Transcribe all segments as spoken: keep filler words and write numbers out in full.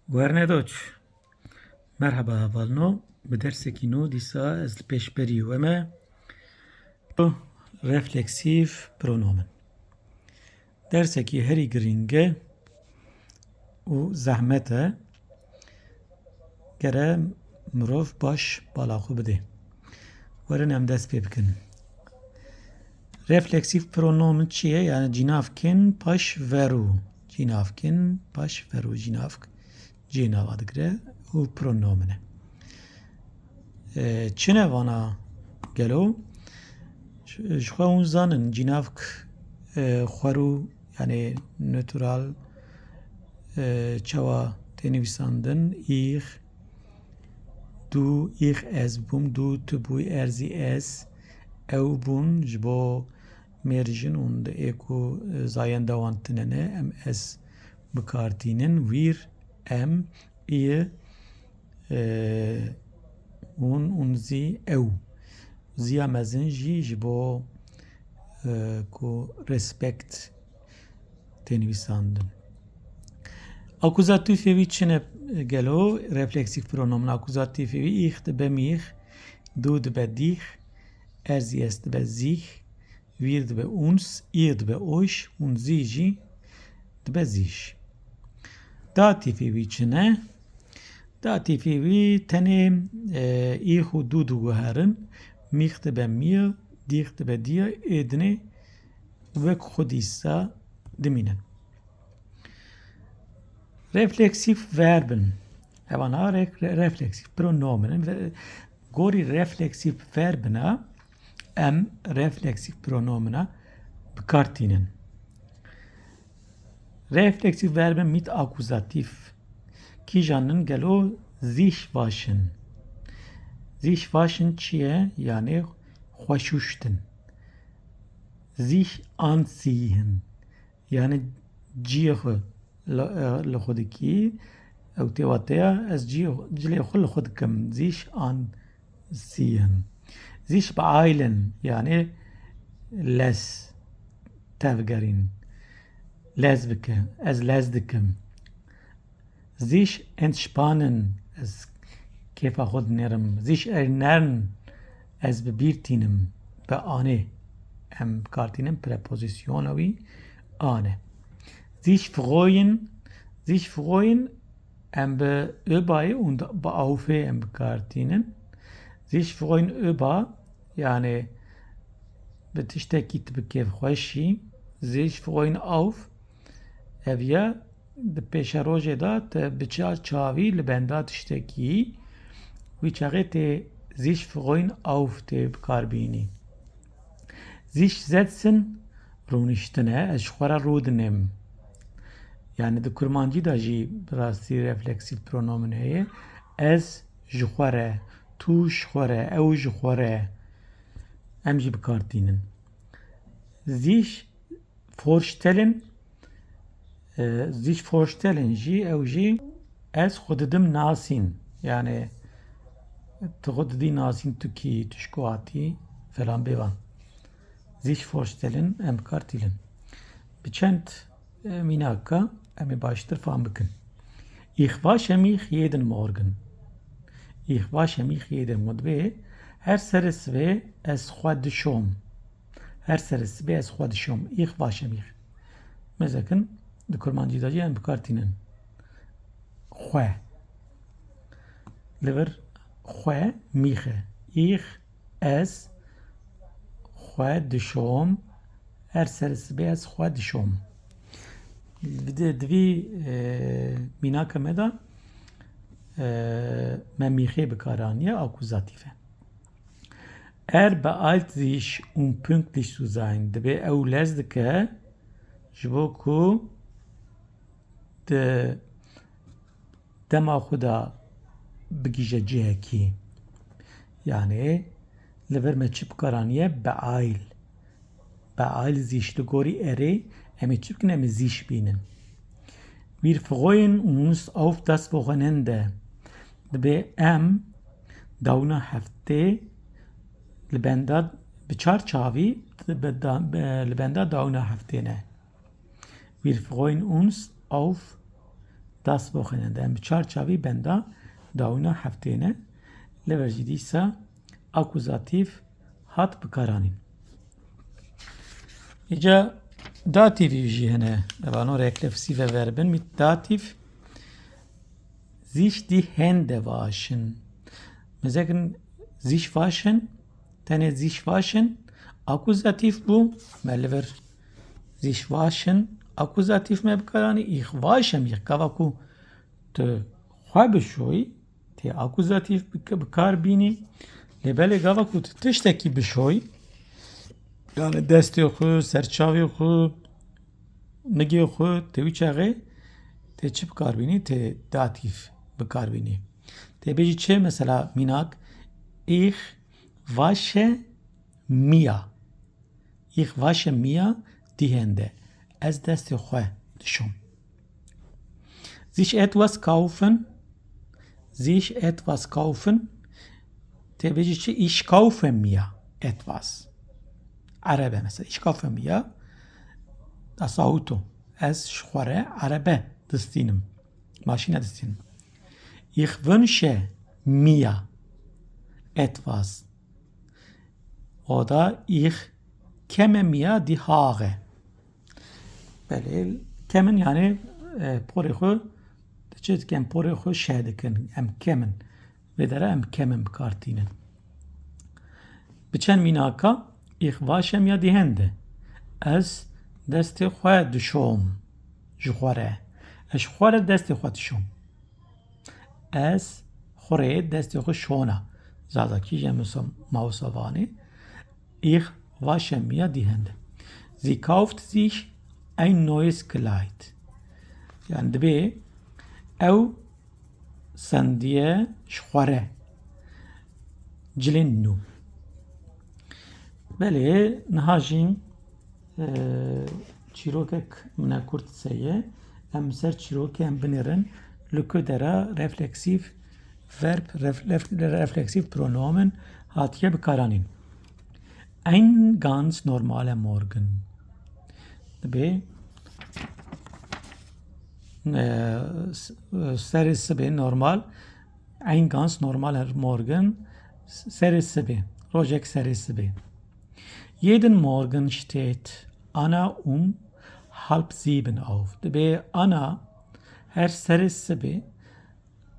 Werne doç. Merhaba hevalno. Bi dersekî nû dîsa ez li pêşberî we me. Refleksîv pronomen. Dersekî herî girîng e û zehmet e. Gere mirov baş bala xwe bide. Werin em dest pê bikin. Refleksîv pronomen çi ye? Yani cînavkin paş verû. Cînavkin paş verû. Cînavk cê nava digire û pronomen e. E, çi ne vana gelo? Ji, ji xwe hûn zanin cînavk, e, xwerû, yani natural, e, çawa tê nivîsandin? Ich, du, ich, ez bûm, du, tu bûy, er zî, ez, ew bûn, ji bo mêr jin û di ê ku, e, zayenda wan tune ne, em ez bi kar tînin, wir, em, ihr, e, hûn, hûn zî ew. Ziya mezin jî ji bo, e, ku respekt tê nivîsandin. Akuzatîfê wî çi ne gelo? Refleksîv pronomen akuzatîfê wî ich dibe mich, du dibe dich, er zî, es dibe sich, wir dibe uns, ihr dibe euch û sie jî dibe sich. Datîfê wî çi ne? Datîfê wî tenê, e, ich û du diguherin. Mich dibe mir, dich dibe dir, ê dinê wek xwe dîsa dimînin. Refleksîv verbin. Evana re-, re-, refleksîv pronomen in. Ve-, gorî refleksîv verbina em refleksîv pronomena bi kar tînin. Refleksîv verbin mit akuzatif. Kîjan in gelo? Sich waschen. Sich waschen çi ye? Yani xwe şûştin. Sich anziehen. Yani ciyê xwe li, li xwe dikî. Ew tê wateya ez ciyê xwe, cilê xwe li xwe dikim. Sich anziehen. Sich beeilen, yani lez tevgerîn. Lez bike. Ez lez dikim. Sich entspannen, ez kêfa xwe dinêrim. Sich erinnern, ez bi bîr tînim. Be anê. Em bi kar tînin prepozisyona wî an e. Sich freuen, sich freuen, em bi öbayê û bi aufê em bi kar tînin. Sich freuen öba, yani bi tiştekî tu bi kêfxweş î. Sich freuen auf, ev ya di pêşerojê de te bi çar çavî li benda tiştekî, wî çaxê tê sich freuen auf tê bi kar bînî. Sich setzen, rûniştin e, ez ji xwe re rûdinim. Yani di kurmancî de jî bi rastî refleksîv pronomen heye. Ez ji xwe re, tu ji xwe re, ew ji xwe re. Em jî bi kar tînin. Sich vorstellen, e, sich vorstellen jî, ew jî ez xwe didim nasîn. Yani tu xwe didî nasîn, tu kî, tu ji ku hatî, falan bêvan. Sich vorstellen em bi kar tînin. Bi çend, e, mînaka em ê baştir fam bikin. Ich wasche mich jeden Morgen. Ich wasche mich jeden Morgen. Dibê her serê sibê ez xwe dişom. Her serê sibê ez xwe dişom. Ich wasche mich. Mezekin di kurmancî de jî em bi kar tînin. Xwe. Li vir xwe mich e. Ich, ez, xwe dişom. Her serê sibê ez xwe dişom. Di, di vî, e, mînaka me de, e, me mîxê bi kar aniye, akuzatîf e. Er beeilt sich, um pünktlich zu sein. Dibê ew lez dike ji bo ku di dema xwe de bigihîje cihekî. Yani li vir me çi bi kar aniye? Beeil. Beeil sich, li gorî erê em ê çi bikin? Em ê sich bînin. Wir freuen uns auf das Wochenende. Dibê em dawna heftê li benda, bi çar çavî, bi da-, bi, li benda dawna heftê ne. Wir freuen uns auf Das Wochenende. Em bi çar çavî benda dawîna heftê ne. Li vir jî dîsa akuzatîf hat bikaranîn. Îca datîfî jî hene. Eva no reflexive Verben mit Dativ. Sich die Hände waschen. Mezekin sich waschen, tenê sich waschen akuzatîf bû. Me li vir sich waschen akuzatîf me bikaranî. Ich wasche mich, gava ku tu xwe bişoyî, tê akuzatîf bi, bi kar bînî. Lê belê gava ku tu tiştekî bişoyî, yani destê xwe, serçavê xwe, nigê xwe, tê wî çaxê tê çi bi kar bînî? Tê datîf bi kar bînî. Tê bêjî çi? Mesela mînak, ich wasche mir. Ich wasche mir die Hände. Ez destê xwe dişom. Sich etwas kaufen. Sich etwas kaufen. Tê bêjî çi? Ich kaufe mir etwas. Erebe mesela. Ich kaufe mir das Auto. Ez ji xwe re erebe distînim. Maşîne distînim. Ich wünsche mir etwas. Oder ich kämme mir die Haare. Belê, kämmen yani, e, porê xwe, çi dikin, porê xwe şeh dikin. Em kämmen. Vê dera em kämmen bi kar tînin. Bi çend mînaka, ich wasche mir die Hände. Ez destê xwe dişom ji xwe re. Ez ji xwe re destê xwe dişom. Ez xwe rê destê xwe şona. Zazakî jî em wisa, ma wisa vanê. Ich wasche mir die Hände. Sie kauft sich ein neues Kleid. Yani dibê ew sendiye ji xwe re cilên nû. Belê niha jî, e, çîrokek min e kurt seye. Em ser çîrokê em binêrin. Li ku dera refleksîf verb, ref-, ref-, refleksîf pronomen hatiye bikaranîn. Ein ganz normaler Morgen. Dibê, e, s-, serê sibê normal. Ein ganz normaler Morgen, serê sibê, rojek serê sibê. Jeden Morgen steht Anna um halb sieben auf. Dibê Anna her serê sibê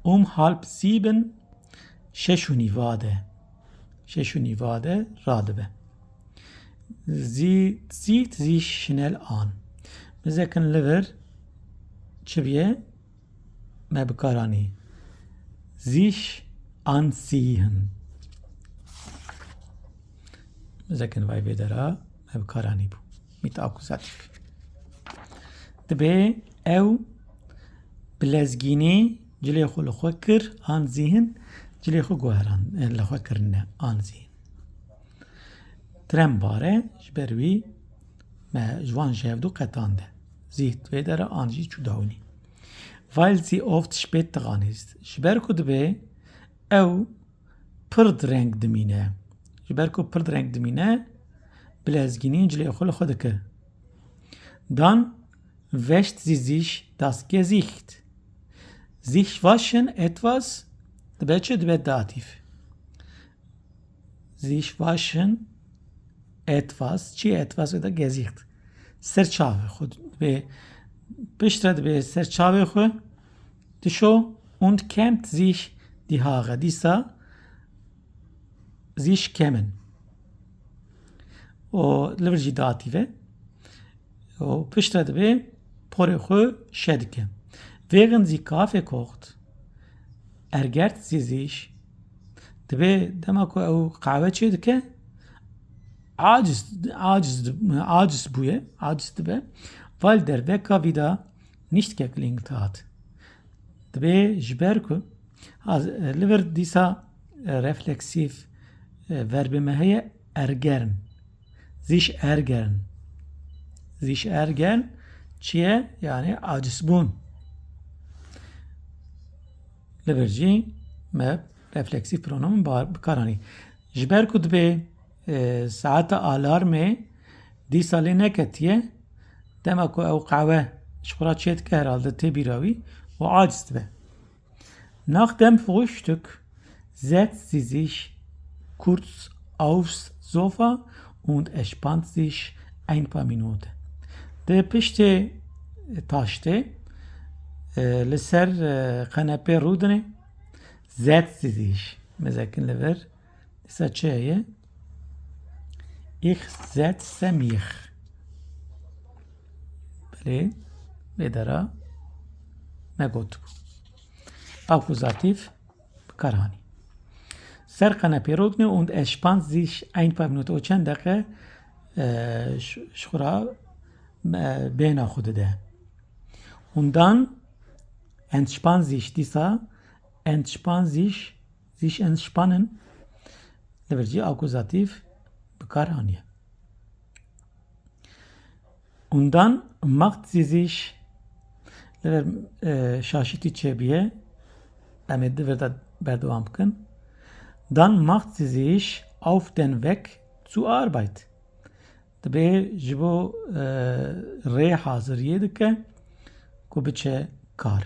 um halb sieben, şeş û nîva de, şeş û nîva de radibe. Sie zieht sich schnell an. Mezekin li vir çi bûye? Me bikaranî. Sich anziehen. Mezekin vay vê dera me bikaranî bû. Mit akuzatîf. Dibê ew bi lezgînî cilê xwe li xwe kir, anziehen, cilê xwe guheran, li xwe kirine, anziehen. Trembare, ji ber wî me ji wan ji hevdu qetande. Zîht vê dera an jî çû dawînî. Weil sie oft spät dran ist. Ji ber ku dibê ew pir direng dimîne. Ji ber ku pir direng dimîne, bi lezgînî cilê xwe li xwe dike. Dann wäscht sie sich das Gesicht. Sich waschen etwas, dibe çi? Dibe datîf. Sich waschen etwas, çi etwas wê de Gesicht. Serçavê xwe dibe, piştre dibe serçavê xwe dişo und kämmt sich die Haare. Dîsa sich kämmen. O li vir jî datîf e. Û piştre dibê porê xwe şeh dike. Während sie Kaffee kocht, ärgert sie sich. Dibê dema ku ew qehwe çê dike, aciz, aciz, aciz bûye, aciz dibe. Weil der Wecker wieder nicht geklingelt hat. Dibê ji ber ku, ha, li vir dîsa, e, refleksîf, e, verbê me heye, ärgern. Sich ärgern. Sich ärgern çi ye? Yani acizbûn. Li vir jî me refleksîf pronomen bar-, bikaranî. Ji ber ku dibê, e, saeta alarmê dîsa lê neketiye, dema ku ew qehwe ji xwe re çêdike herhalde tê bîra wî, û aciz dibe. Nach dem Frühstück setzt sie sich kurz aufs Sofa und entspannt sich ein paar Minuten. Di piştê taştê, e, li ser, e, qenepê rûdinê, setzt sie sich, mezekin li vir, dîsa çi heye? Ich setze mich. Belê, vê dera me gotibû. Akuzatif bi kar hanî. Ser qenepê rûdinê und entspannt sich ein paar Minuten. O çend deqe, e, ş-, ji xwe re, e, bêhna xwe dide. Und dann entspannt sich, dîsa entspannt sich, sich entspannen, li vir jî akuzatif bi kar haniye. Und dann macht sie sich, li vir, e, şaşîtî çêbûye, em ê di vir de berdewam bikin. Dann macht sie sich auf den Weg zur Arbeit. Dibe ji bo, e, rê haziriyê dike ku biçe kar.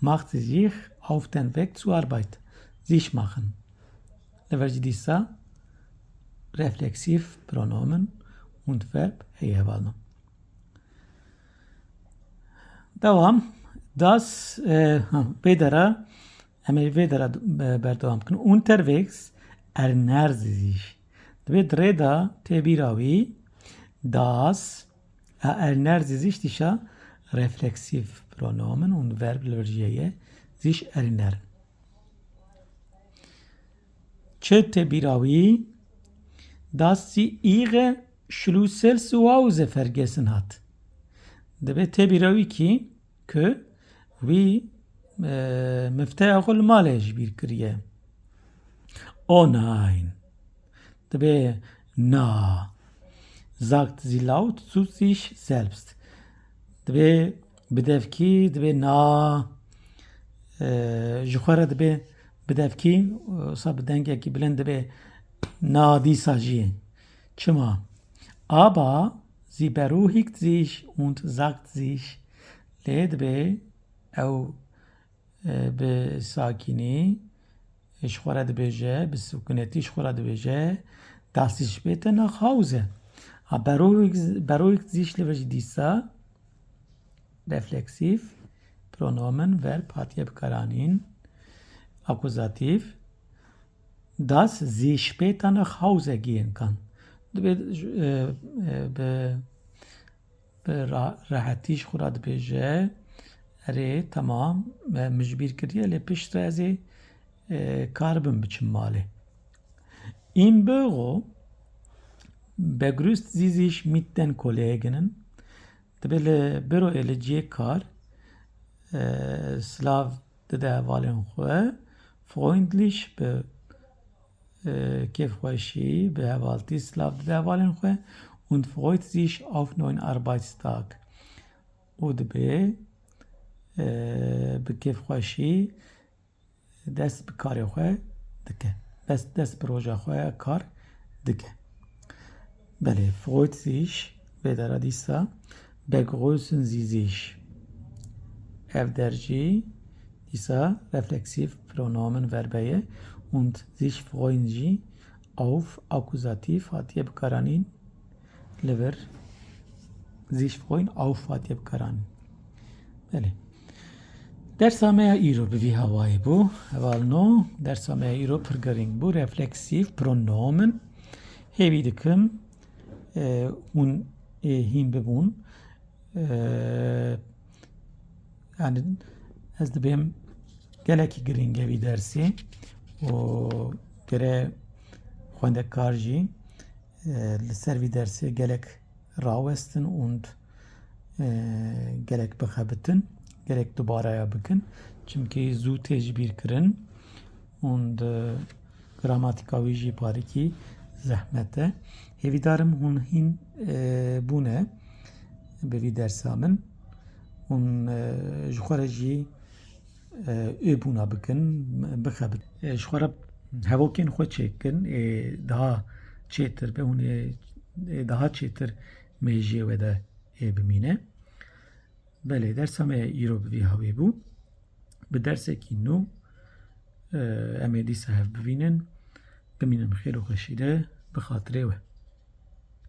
Macht sie sich auf den Weg zur Arbeit. Sich machen. Li vir jî dîsa refleksîf pronomen und Verb heye, hevalno. Devam. Das, e, ha, vê dera, em ê vê dera, e, berdewam bikin. Unterwegs ernährt sie sich. Dibe di rê de tê bîra wî, das, e, ernährt sie sich dîsa refleksîf pronomen und Verb li vir jî heye, sich ernähren. Çi tê bîra wî? Dass sie ihre Schlüssel zu Hause vergessen hat. Dibe tê bîra wî kî ku wî, e, mifteya xwe li malê ji bîr kiriye. Oh nein. Dibe na. Sagt sie laut zu sich selbst. Dibe bi devkî, dibe na, e, ji xwe re dibe bi devkî, e, wisa bi dengekî bilind dibe na dîsa jî. Çima? Aber sie beruhigt sich und sagt sich, lê dibe ew, e, bi sakînî ji xwe re dibêje, bi sikunetî ji xwe re dibêje, dass sie später nach Hause. Ha, beruhigt, beruhigt sich li vir jî dîsa refleksîf pronomen, verb hatiye bikaranîn, akuzatif, dass sie später nach Hause gehen kann. Dibe, e, e, bi, bi ra-, rehetî ji xwe re dibêje, erê, temam, e, min ji bîr kiriye, lê piştre ez ê, e, karibim biçim malê. Im Büro begrüßt sie sich mit den Kolleginnen. Dibe li büroyê, li cihê kar, e, silav dide hevalên xwe, freundlich, bi, e, kêfxweşî, bi hevaltî silav dide hevalên xwe, und freut sich auf neuen Arbeitstag. Û dibe, e, bi kêfxweşî dest bi karê xwe dike. Dest, dest bi roja xwe kar dike. Belê, freut sich, vê dera dîsa begrüßen sie sich. Ev der jî dîsa refleksîf pronomen, verbe ye und sich freuen jî auf akuzatif hatiye bikaranîn. Li vir sich freuen auf hatiye bikaranîn. Belê. Dersa me ya îro bi vî hawayê bû. Hevalno, dersa me ya îro pir girîng bû. Refleksîf pronomen. Hêvî dikim, e, hûn ê hîn bibûn. E, yani ez dibêm gelekî girîng e vî dersê û gere xwendekar jî, e, li ser vî dersê gelek rawestin und, e, gelek bixebitin, gelek dubaraya bikin. Çimkî zû tê ji bîr kirin und, e, gramatîka wî jî parîkî zehmet e. Hêvîdarim hûn hîn, e, bûne bi vî dersa min. Hûn, e, ji xwe re jî, e, ê bûna bikin, bixebit. E, ji xwe re hevokên xwe çêkin, ê daha çêtir be, hûn ê, ê daha çêtir mêjiyê we de ê bimîne. Belê, dersa me îro bi vî hawê bû. Bi dersekî nû, e, em ê dîsa hev bivînin. Bimînin xêr û xweşî de, bi xatirê we.